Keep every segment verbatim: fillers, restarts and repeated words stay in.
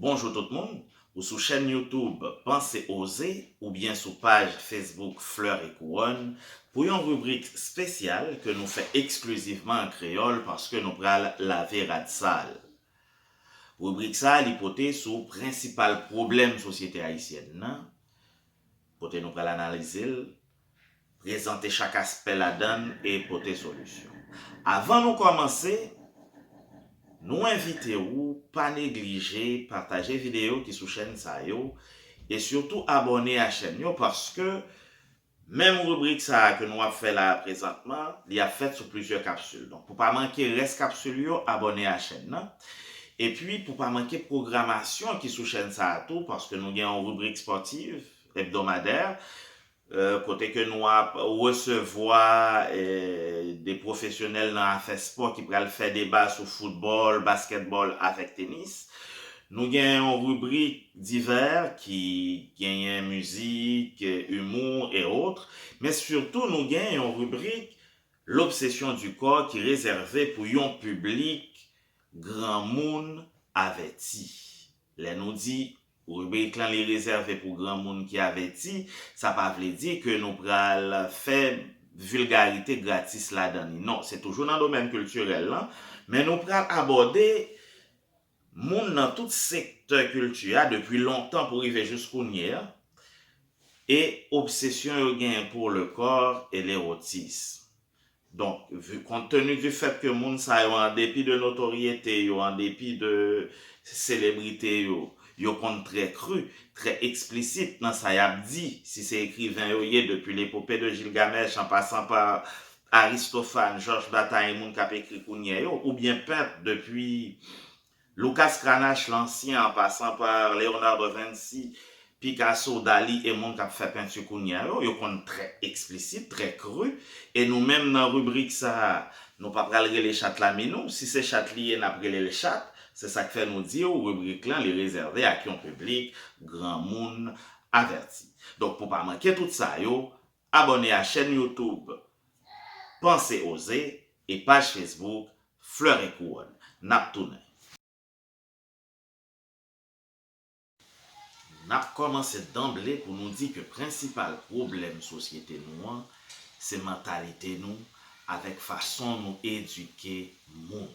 Bonjou tout moun, ou sou chèn YouTube Panse Oze oubyen sou paj Facebook Fleurs et Couronnes pou yon ribrik espesyal ke nou fè eksklizivman an kreyòl paske nou pral lave rad sal. Ribrik sa a, li pote sou prensipal pwoblèm sosyete ayisyèn nan, kote nou pral analize l, prezante chak aspè ladan l e pote solisyon. Avan nou kòmanse, nou envite w pa neglije pataje videyo ki sou chèn sa yo e sitou abòne a chèn yo paske menm ribrik sa a ke nou ap fè la a prezantman, li ap fèt sou plizyè kapsil. Donk, pou pa manke rès kapsil yo, abòne a chèn nan. Epi, pou pa manke pwogramasyon ki sou chèn sa a tou, paske nou gen yon ribrik spòtiv ebdomadè, euh, kote ke nou ap resevwa, euh, de pwofesyonèl nan afè spò ki pral fè deba sou foutbòl, baskètbòl avèk tenis. Nou gen yon ribrik divè ki genyen mizik, imou e otre, men sitou nou gen yon ribrik L'obsession du corps ki rezève pou yon piblik granmoun avèti. Lè nou di ribrik lan li rezève pou granmoun ki avèti, sa pa vle di ke nou pral fè vilgarite gratis ladan li. Non, se toujou nan domèn kiltirèl lan, men nou pral abòde moun nan tout sektè kilti a depi lontan pou rive jis kounye a, e obsesyon yo genyen pou le corps e lewotism. Donk, vu, compte tenu du fait que moun sa yo, an depi de notoryete yo, an depi de selebrite yo, yo konn trè kri, trè eksplisit nan sa y ap di. Si se ekriven yo ye, depi L'épopée de Gilgamesh, an pasan pa Aristophane, Georges Bataille, moun k ap ekri kounye a yo, oubyen pent, depi Lucas Cranach Lancien, an pasan pa Leonardo Vinci, Picasso, Dali e moun k ap fè penti kounye a yo, yo konn trè eksplisit, trè kri, e nou menm nan ribrik sa a, nou pa pral rele chat la Minou, si se chat li ye, n ap rele l chat, se sa k fè nou di w ribrik lan li rezève ak yon piblik granmoun avèti. Donk, pou pa manke tout sa yo, abòne a chèn YouTube Panse Oze e paj Facebook Fleurs et Couronnes. N ap tounen. N ap kòmanse danble pou nou di ke prensipal pwoblèm sosyete nou an, se mantalite nou avèk fason nou edike moun.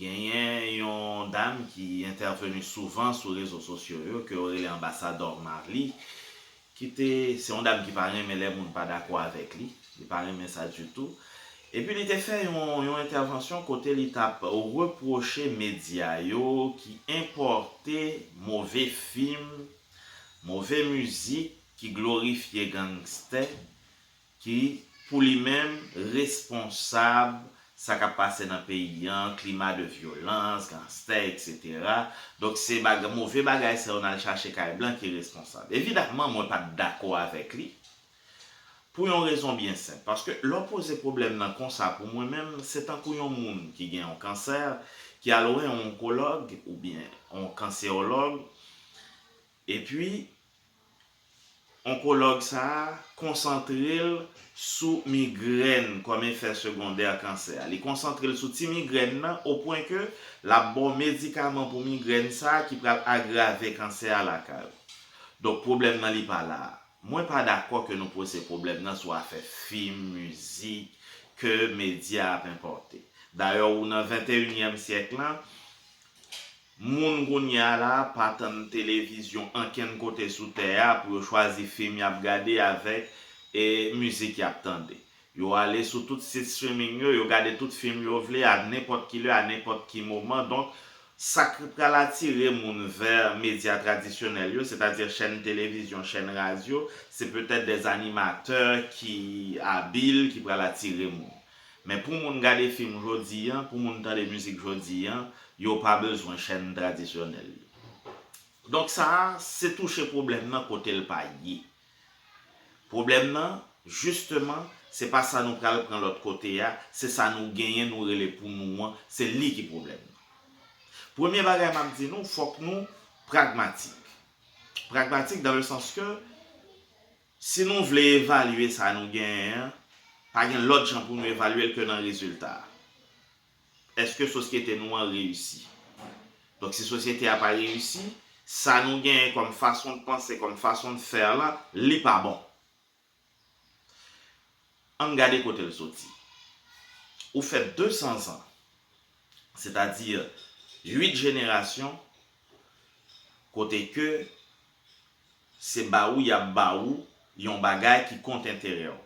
Genyen yon dam ki entèveni souvan sou rezo sosyo yo, ke yo rele Anbasadò Marly, ki te, se yon dam ki pa renmen lè moun pa dakò avèk li, li pa renmen sa ditou. Epi li te fè yon, yon entèvansyon kote li t ap repwoche medya yo ki enpòte move fim, move mizik ki glorifye gangstè, ki, pou li menm, responsab sa k ap pase nan peyi an, klima de vyolans, gangstè, etsetera. Donk, se baga-, move bagay sa yo n al chache kay blan ki responsab. Evidamman, mwen pa t dakò avèk li. Pou yon rezon byen senp. Paske lè w poze pwoblèm nan konsa, pou mwen menm, se tankou yon moun ki gen yon kansè, ki al wè yon onkològ oubyen yon kansewològ, epi onkològ sa a konsantre l sou migrèn kòm efè segondè kansè a. Li konsantre l sou ti migrèn nan, opwen ke l ap ba w medikaman pou migrèn sa a ki pral agrave kansè a lakay ou. Donk, pwoblèm nan, li pa la a. Mwen pa dakò ke nou poze pwoblèm nan sou afè fim, mizik, ke medya ap enpòte. Dayè, ou nan venteyinyèm syèk lan, moun kounye a la pa tann televizyon ankenn kote sou tè a pou yo chwazi fim y ap gade avèk, e, mizik y ap tande. Yo ale sou tout sit streaming yo, yo gade tout fim yo vle a nenpòt ki lè, a nenpòt ki moman. Donk, sa k pral atire moun vè medya tradisyonèl yo, sètadi chèn televizyon, chèn radyo, se petèt de animatè ki abil ki pral atire moun. Men pou moun gade fim jodi an, pou moun tande mizik jodi an, yo pa bezwen chèn tradisyonèl yo. Donk sa a, se touche pwoblèm nan kote l pa ye. Pwoblèm nan, jisteman, se pa sa nou pral pran lòt kote a, se sa nou genyen, nou rele pou nou an, se li ki pwoblèm nan. Premye bagay m ap di nou, fòk nou pragmatik. Pragmatik dans le sens que si nou vle evalye sa nou genyen an, pa gen lòt jan pou nou evalye l ke nan rezilta a. Èske sosyete nou an reyisi? Donk, si sosyete a pa reyisi, sa nou genyen kòm fason de panse, kòm fason de fè la, li pa bon. Ann gade kote l soti. Ou fè de san zan, sètadi uit jenerasyon, kote ke se ba ou y ap ba ou yon bagay ki kont enterè w.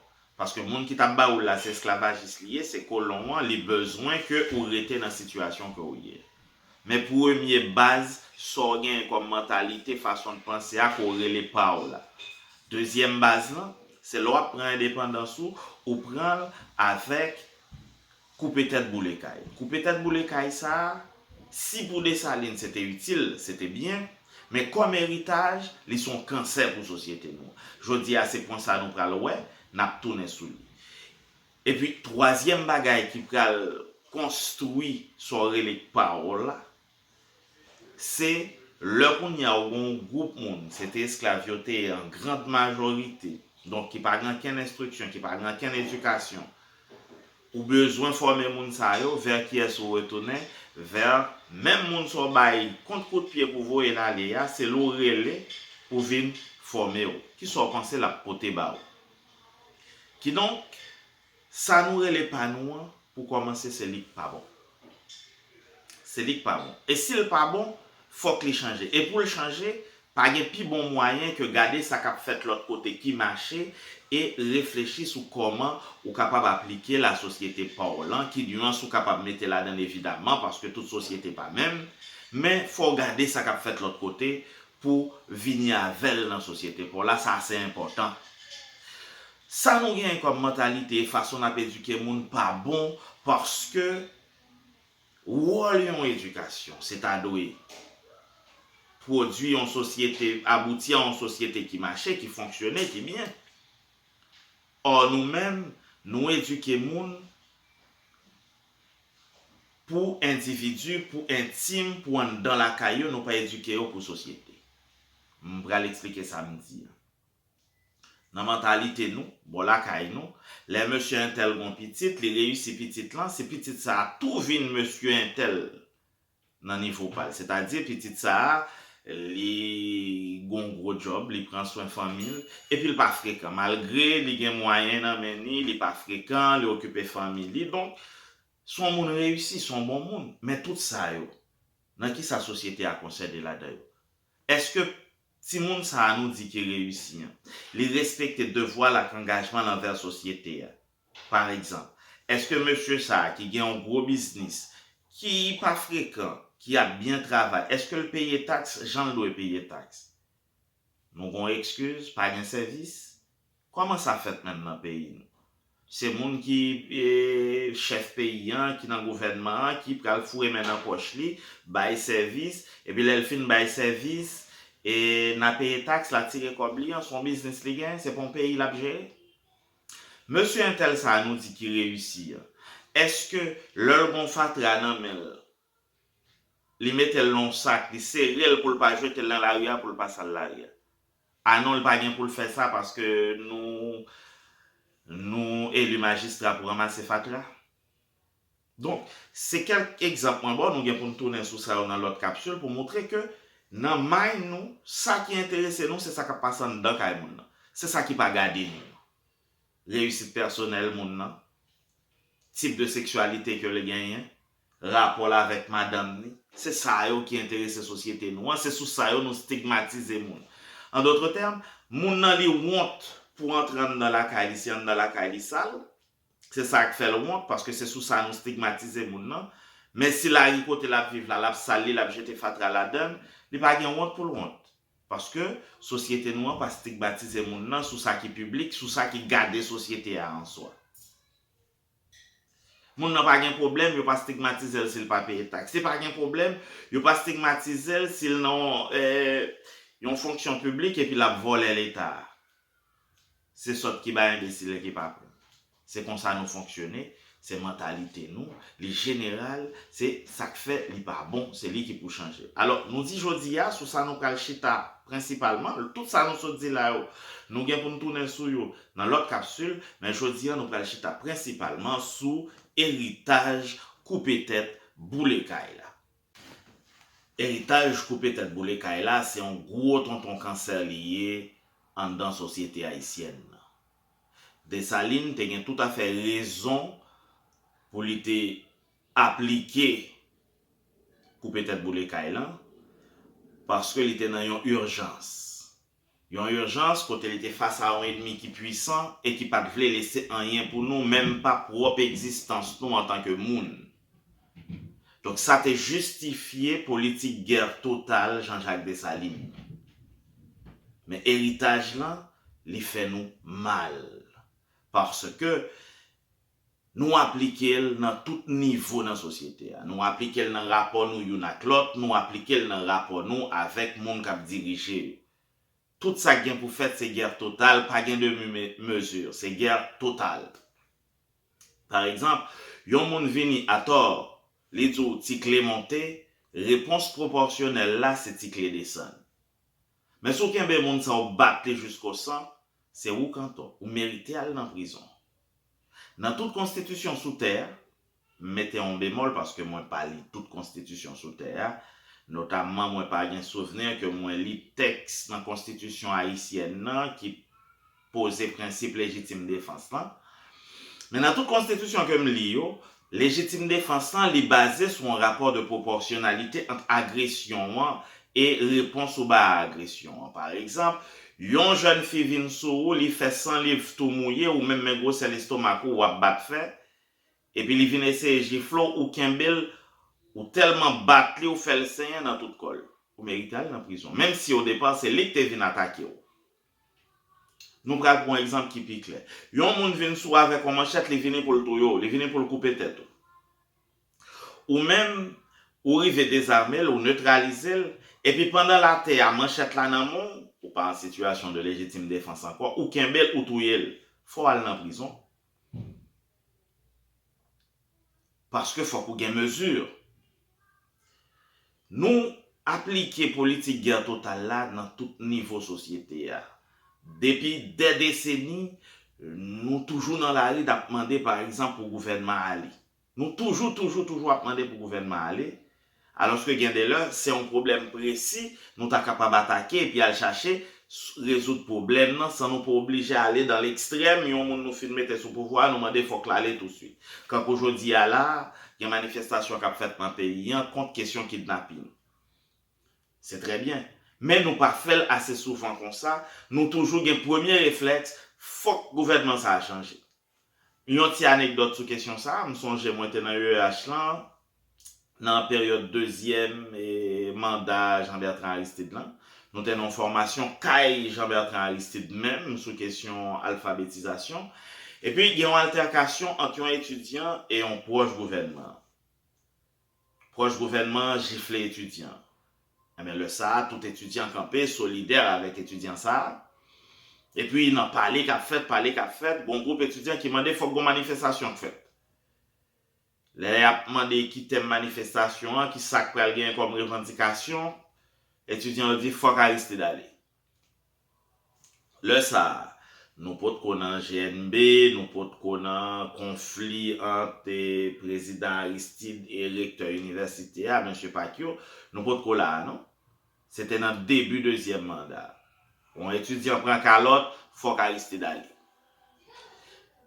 Paske moun ki t ap ba ou l la, se esklavajis li ye, se kolon an, li bezwen ke ou rete nan sitiyasyon ke ou ye. Men premye baz, sa w genyen kòm mantalite, fason de panse a, ke w rele pa w la. Dezyèm baz lan, se lè w ap pran endepandans ou, ou pran l avèk koupe tèt boule kay. Koupe tèt boule kay sa a, si pou Desalin se te itil, se te byen, men kòm eritaj, li se yon kansè pou sosyete nou. Jodi a, se pwen sa nou pral wè, n ap tounen sou li. Epi, twazyèm bagay ki pral konstwi sa w rele pa w la, se lè kounye a ou gen yon gwoup moun, se te esklav yo te ye an grand majorite, donk ki pa gen ankenn enstriksyon, ki pa gen ankenn edikasyon, ou bezwen fòme moun sa yo, vè kiyès ou retounen? Vè menm moun sa w bay kont kout pye pou voye l ale a, se l ou rele pou vin fòme w. Kisa w panse l ap pote ba ou? Kidonk, sa nou rele pa nou an, pou kòmanse, se li k pa bon. Se li k pa bon. E si l pa bon, fòk li chanje. E pou l chanje, pa gen pi bon mwayen ke gade sa k ap fèt lòt kote ki mache e reflechi sou kòman ou kapab aplike lasosyete pa w lan, ki nyans ou kapab mete ladan l evidaman, paske tout sosyete pa menm, men fò w gade sa k ap fèt lòt kote pou vini avè l nan sosyete pa w la, sa se enpòtan. Sa nou genyen kòm mantalite e fason n ap edike moun pa bon, paske wòl yon edikasyon, se ta dwe pwodui yon sosyete, abouti a yon sosyete ki mache, ki fonksyone, ki byen. Ò, nou menm, nou edike moun pou endividi, pou entim, pou anndan lakay yo, nou pa edike yo pou sosyete. M pral eksplike sa m di a. Nan mantalite nou, bò lakay nou, lè mesye entèl gon pitit, li reyisi pitit lan, se pitit sa a tou vin mesye entèl nan nivo pa l. Sètadi, pitit sa a, li gon gwo djòb, li pran swen fanmi l, epi l pa frekan. Malgre li gen mwayen nan men li, li pa frekan, li okipe fanmi li. Donk, se yon moun reyisi, se yon bon moun. Men tout sa yo, nan kisa sosyete a konsène ladan yo? Èske timoun sa a nou di ki reyisi an, li respekte devwa l ak angajman l anvè sosyete a? Pa egzanp, èske mesye sa a ki gen yon gwo biznis, ki pa frekan, ki ap byen travay, èske l peye taks jan l dwe peye taks? Nou gon ekskiz, pa gen sèvis? Kòman sa fèt menm nan peyi nou? Se moun ki, e, chèf peyi an, ki nan gouvènman an, ki pral foure men nan pòch li, bay sèvis, epi lè l fin bay sèvis, e, n a peye taks, l a tire kòb li an, se yon biznis li genyen, se pa yon peyi l ap jere? Mesye entèl sa a nou di ki reyisi an, èske lè l gon fatra nan men l, li mete l nan yon sak, li sere l pou l pa jete l nan lari a, pou l pa sal lari a? A non, li pa gen pou l fè sa paske nou, nou eli majistra pou ranmase fatra. Donk, se kèk egzanp mwen ba w, nou gen pou n tounen sou sa yo nan lòt kapsil pou montre ke nan mind nou, sa ki enterese nou, se sa k ap pase anndan kay moun nan. Se sa ki pa gade nou. Reyisit pèsonèl moun nan, tip de seksyalite ke l genyen, rapò l avèk madanm li, se sa yo ki enterese sosyete nou an, se sou sa yo nou stigmatize moun. An dòt tèm, moun nan li wont pou antre anndan lakay li, si anndan lakay li sal, se sa k fè l wont, paske se sou sa nou stigmatize moun nan. Men si lari kote l ap viv la, l ap sal li, l ap jete fatra ladan l, li pa gen wont pou l wont. Paske sosyete nou an pa stigmatize moun nan sou sa ki piblik, sou sa ki gade sosyete a an swa. Moun nan pa gen pwoblèm, yo pa stigmatize l si l pa peye taks. Li pa gen pwoblèm, yo pa stigmatize l si l nan yon, eh, yon fonksyon piblik epi l ap vòlè Leta a. Se sòt ki bay enbesil e ki pa pran. Se konsa nou fonksyone, se mantalite nou, li jeneral, se sa k fè li pa bon, se li ki pou chanje. Alò, nou di jodi a, sou sa nou pral chita prensipalman, tout sa nou sot di la yo, nou gen pou n tounen sou yo nan lòt kapsil, men jodi a, nou pral chita prensipalman sou eritaj koupe tèt boule kay la. Eritaj koupe tèt boule kay la se yon gwo tonton kansè li ye anndan sosyete ayisyèn nan. Desalin te gen toutafè rezon pou li te aplike koupe tèt boule kay lan, paske li te nan yon ijans. Yon ijans kote li te fas a yon ènmi ki pwisan e ki pa t vle lese anyen pou nou, menm pa pwòp egzistans nou antanke moun. Donk, sa te jistifye politik gè total Jean-Jacques Dessalines. Men eritaj lan, li fè nou mal. Paske nou aplike l nan tout nivo nan sosyete a. Nou aplike l nan rapò nou youn ak lòt, nou aplike l nan rapò nou avèk moun k ap dirije yo. Tout sa k gen pou fèt se gè total, pa gen demi me- mezi, se gè total. Pa egzanp, yon moun vini atò, li di w ti kle monte, repons pwopòsyonèl la se ti kle desann. Men si w kenbe moun sa w bat li jiskosan, se ou k antò, ou merite al nan prizon. Nan tout konstitisyon sou tè a, m mete yon bemòl paske mwen pa li tout konstitisyon sou tè a, notamman mwen pa gen souvni ke mwen li tèks nan konstitisyon ayisyèn nan ki poze prensip lejitim defans lan. Men nan tout konstitisyon ke m li yo, lejitim defans lan li baze sou yon rapò de pwopòsyonalite ant agresyon an e repons ou ba a agresyon an. Pa egzanp, yon jèn fi vin sou ou, li fè san liv tou mouye, ou menm men gwosè lestomak ou, w ap bat fè, epi li vin eseye jifle w, ou kenbe l, ou tèlman bat li, ou fè l senyen nan tout kò l. Ou merite al nan prizon. Menm si o depa se li k te vin atake w. Nou pral pran yon egzanp ki pi klè. Yon moun vin sou w avèk yon manchèt, li vini pou l touye w, li vini pou l koupe tèt ou. Ou menm, ou rive dezame l, ou netralize l, epi pandan l atè a, manchèt la nan men w, ou pa an sitiyasyon de lejitim defans ankò, ou kenbe l, ou touye l. Fò w al nan prizon. Paske fòk ou gen mezi. Nou aplike politik gè total la nan tout nivo sosyete a. Depi dè deseni, nou toujou nan lari n ap mande, pa egzanp, pou gouvènman ale. Nou toujou, toujou, toujou ap mande pou gouvènman ale. Alòske gen de lè, se yon pwoblèm presi nou ta kapab atake epi al chache s- rezoud pwoblèm nan san nou pa oblije ale dan lekstrèm, yon moun nou fin mete sou pouvwa a, nou mande fòk l ale touswit. Kankou jodi a la, gen manifestasyon k ap fèt nan peyi an kont kesyon kidnaping. Se trè byen. Men nou pa fè l ase souvan konsa, nou toujou gen premye reflèks, fòk gouvènman sa a chanje. Yon ti anekdòt sou kesyon sa a, m sonje mwen te nan U E H lan, nan peryòd dezyèm e manda Jean Bertrand Aristide lan. Nou te nan yon fòmasyon kay Jean Bertrand Aristide menm sou kesyon alfabetizasyon. Epi gen yon altèkasyon ant yon etidyan e yon pwòch gouvènman. Pwòch gouvènman an jifle etidyan an. Enben, lè sa a, tout etidyan kanpe solidè avèk etidyan sa a. Epi, nan pale k ap fèt, pale k ap fèt, gon gwoup etidyan ki mande fòk gon manifestasyon k fèt. Lè y ap mande ki tèm manifestasyon an, ki sa k pral genyen kòm revandikasyon, etidyan yo di fòk Aristide ale. Lè sa a, nou potko nan G N B, nou potko nan konfli ant, eh, prezidan Aristide e rektè inivèsite a, mesye Pacquiao, nou potko la a, non. Se te nan debi dezyèm manda. Yon etidyan pran kalòt, fòk Aristide ale.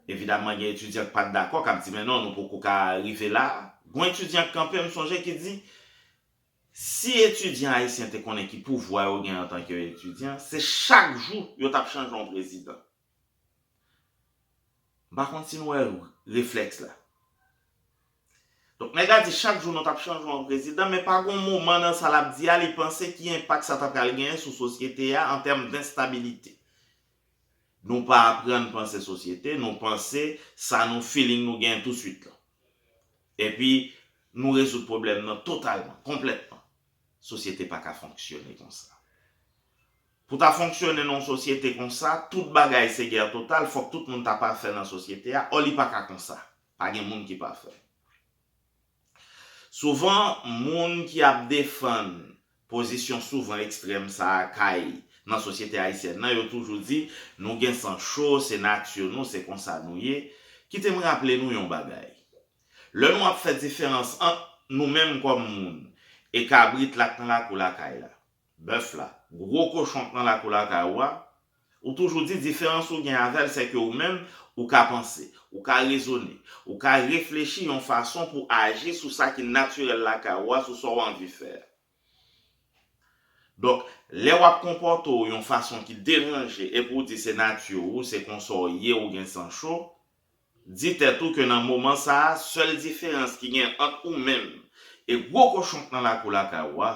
Evidaman, gen etidyan k pa t dakò, k ap di, men non, nou poko ka rive la. Gon etidyan k kanpe, m sonje, ki di, si etidyan ayisyen te konnen ki pouvwa yo gen antanke etidyan, se chak jou yo t ap chanje yon prezidan. M pa konn si nou wè reflèks la. Donk, nèg la di chak jou nou t ap chanje yon prezidan, men pa gon moman nan sa l ap di a, li panse ki enpak sa ta pral genyen sou sosyete a an tèm d enstabilite. Nou pa aprann panse sosyete, nou panse sa nou feeling nou genyen touswit la. Epi, nou rezoud pwoblèm nan totalman, konplètman. Sosyete pa ka fonksyone konsa. Pou ta fonksyone nan yon sosyete konsa, tout bagay se gè total, fòk tout moun ta pafè nan sosyete a, ò li pa ka konsa. Pa gen moun ki pafè. Souvan, moun ki ap defann pozisyon souvan ekstrèm sa a kay nan sosyete ayisyèn nan, yo toujou di, nou gen san cho, se nati nou, se konsa nou ye. Kite m raple nou yon bagay. Lè nou ap fè diferans ant nou menm kòm moun e kabrit la k nan lakou lakay la, bèf la, gwo kochon k nan lakou lakay ou a, ou toujou di diferans ou gen avè l, se ke ou menm, ou ka panse, ou ka rezone, ou ka reflechi yon fason pou aji sou sa ki natirèl lakay ou a, sou sa w anvi fè a. Donk, lè w ap konpòte w yon fason ki deranje epi w di se nati w, se konsa w ye, ou gen san cho, di tèt ou ke nan moman sa a, sèl diferans ki gen ant ou menm e gwo kochon k nan lakou lakay ou a,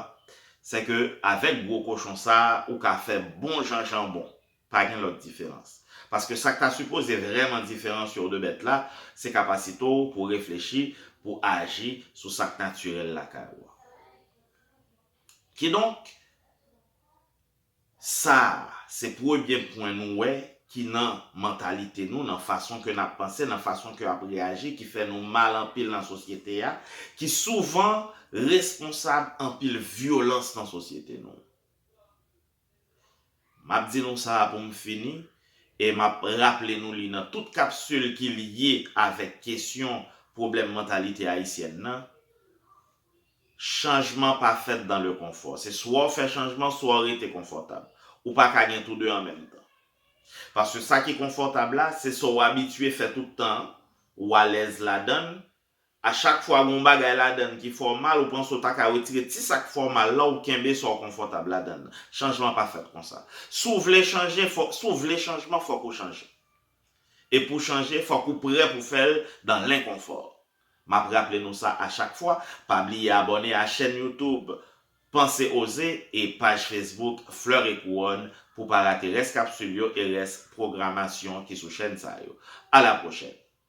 se ke avèk gwo kochon sa a, ou ka fè bon jan janbon. Pa gen lòt diferans. Paske sa k ta sipoze vrèman diferansye w de bèt la, se kapasite w pou reflechi, pou aji sou sa k natirèl lakay ou a. Kidonk, sa a se premye pwen nou wè ki nan mantalite nou, nan fason ke n ap panse, nan fason ke ap reyaji, ki fè nou mal anpil nan sosyete a, ki souvan responsab anpil vyolans nan sosyete nou. M ap di nou sa a pou m fini, e m ap raple nou li nan tout kapsil ki lye avèk kesyon pwoblèm mantalite ayisyèn nan. Chanjman pa fèt dans le confort. Se swa w fè chanjman, swa w rete konfòtab. Ou pa ka gen tou de an menm tan. Paske sa ki konfòtab la, se sa w abitye fè tout tan an, ou alèz ladan l. A chak fwa gen yon bagay ladan l ki fè w mal, ou panse w ta ka retire ti sa k fè w mal la, ou kenbe sa w konfòtab ladan l. Chanjman pa fèt konsa. Si w vle chanje, fò, si w vle chanjman, fòk ou chanje. E pou chanje, fòk ou prè pou fè l dans l'inconfort. M ap raple nou sa a chak fwa, pa bliye abòne a chèn YouTube Panse Oze e paj Facebook Fleurs et Couronnes pou pa rate rès kapsil yo e rès pwogramasyon ki sou chèn sa yo. A la pwochèn!